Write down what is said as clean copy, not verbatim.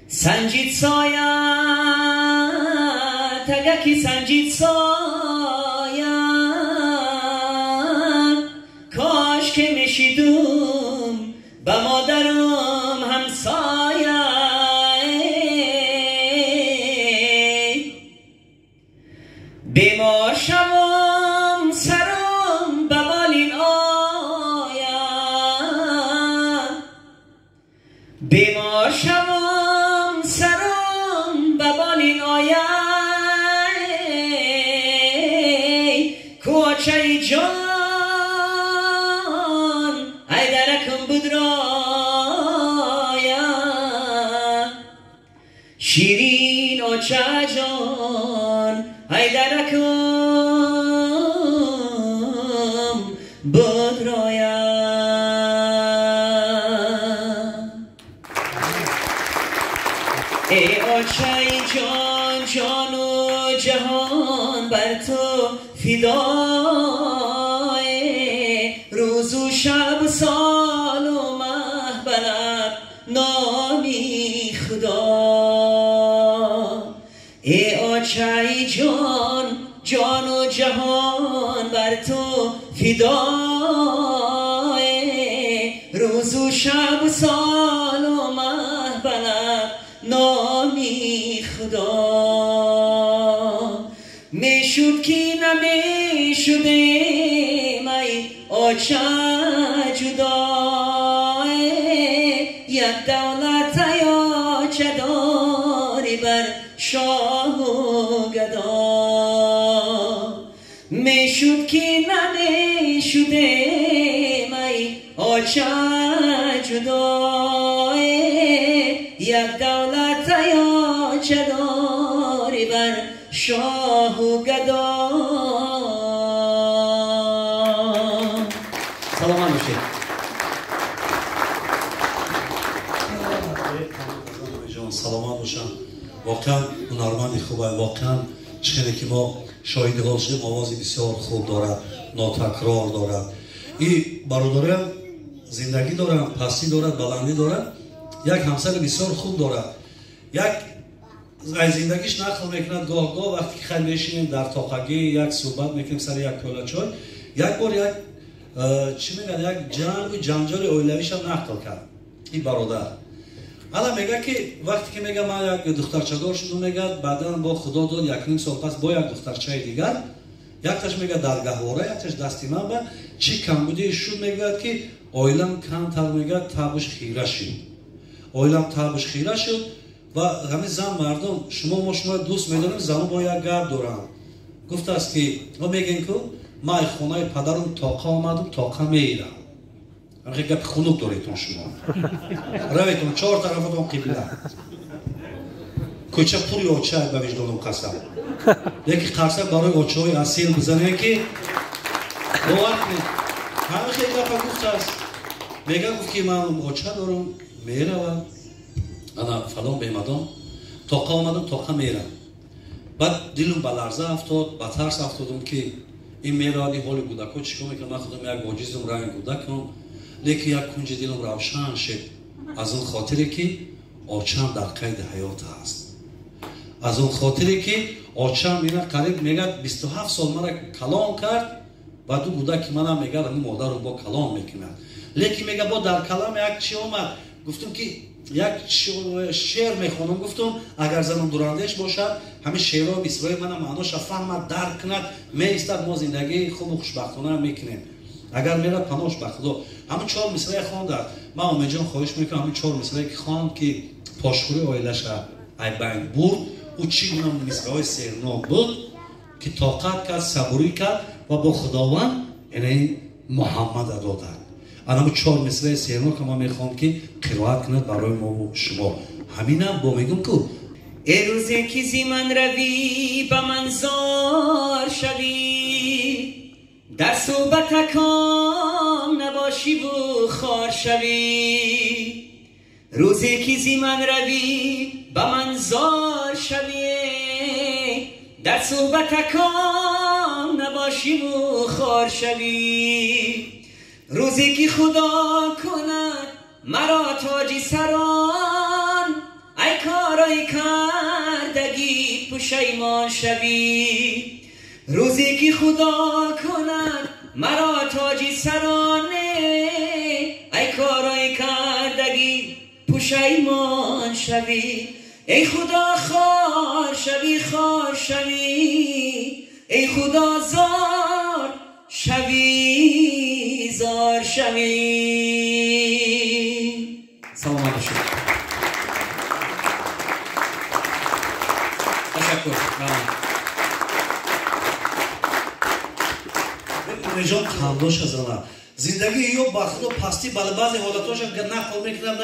Санҷид соя тагаки санҷид соя кош ки мешидум ба модарам ҳамсоя бемор шавам сарам ба болин ояд бемор шавам сарам ба болин ояд кӯчаи ҷон ҳайдаракам будроя ширин оча ҷон ҳайдаракам будроя. Эй очаи ҷон ҷону ҷаҳон бар ту фидое рӯзу шаб солу маҳ балад номи худо. Эй очаи ҷон ҷону ҷаҳон бар ту фидое рӯзу шаб солу маҳ балад номи худо. Мешуд ки намешудем ай оча ҷудое як давлат ай оча дорӣ бар шоҳу гадо. Мешуд ки намешудем ай оча ҷудое як давлат ай оча дорӣ бар шоҳу гадо. Саломат бошед. Ҷон саломат бошанд. Воқеан ҳунарманди хуб, воқеан чӣ хеле ки мо шоҳиди ҳол шудем, овози бисёр хуб дорад, нотакрор дорад. И бародароям зиндагӣ доранд, пастӣ дорад, баландӣ дорад, як ҳамсари бисёр хуб дорад. Як аз зиндагиш нақл мекунад гоҳ-гоҳ вақте ки хай мешинем дар тоқагӣ як суҳбат мекунем сари як пиёла чой. Як бор як чӣ мегӯяд, як ҷангу ҷанҷоли оилавишам нақл кард ин бародар. Ала мега ки вақте ки мега ман як духтарчадор шудум, мегӯяд баъдан бо худо дод 1.5 сол пас бо як духтарчаи дигар, якташ мега дар гаҳвора, якташ дасти ман ба чӣ камбудие шуд, мегӯяд ки оилам камтар, мегӯяд табуш хира шуд, оилам табуш хира шуд. Ва ҳамин зан мардум шумо мо шуморо дӯст медорем, зану бо як гап дорам. Гуфтааст ки мо мегӯем ку ман хонаи падарам тоқа омадум, тоқа меирам. Ҳамин гапи хунук доретон шумо. Раветон чор тарафатон қибла. Кӯча пури оча ба виҷдонум қасам. Лекин қарсак барои очаҳои асил бизанем ки бовар кунед. Ҳамин хел гапа гуфтааст. Мега гуфт ки ман оча дорам, меравам. Ана фалон бемадон тоқа омадам, тоқа мерам. Баъд дилум ба ларза афтод, ба тарс афтодум ки ин меравад, ин ҳоли кӯдакҳо чӣ кор мекунад, ман худам як оҷизум, ранги кӯдакам. Лекин як кунҷи дилум равшан шуд аз он хотире ки очам дар қайди ҳаёт аст, аз он хотире ки очам ина қариб мегӯяд 27 сол мара калон кард ва ду кӯдаки манам мегӯяд ҳамин модару бо калон мекунад. Лекин мега бо дар калам як чӣ омад, гуфтум ки як шеър мехонам, гуфтум агар занам дурандеш бошад ҳамин шеърҳо мисраи мана маъноша фаҳмад, дарк кунад, меистад, мо зиндагии хубу хушбахтона мекунем. Агар мерад панош ба худо. Ҳамин чор мисрае хондад. Ман Омедҷон хоҳиш мекунам ҳамин чор мисрае ки хонд ки пошхӯри оилаша айбайн бурд, ӯ чӣ гуна мисраҳои сернок буд ки тоқат кард, сабурӣ кард ва бо Худованд яъне Муҳаммада додад. Анамо чор мисраи сернока ман мехоҳам ки қироат кунад барои мову шумо. Ҳаминам бо мегӯм ку Э рӯзе ки зи ман равӣ ба ман зор шавӣ, дар суҳбатаком набошиву хор шавӣ. Рӯзе ки зи ман равӣ ба ман зор шавӣ, дар суҳбатаком набошиву хор шавӣ. Рӯзе ки худо кунад маро тоҷи сарон, ай пушаймон шавӣ. Рӯзе ки Худо кунад маро тоҷи сароне, ай корҳои кардагӣ пушаймон шавӣ. Эй Худо хор шавӣ, хор шавӣ, эй Худо зор шавӣ, зор шавӣ. Саломат бошед. Ташаккур. Умеҷон қандоша зана. Зиндагии ё ба Худо пастӣ, баъзе ҳолатҳоша нақл мекунад.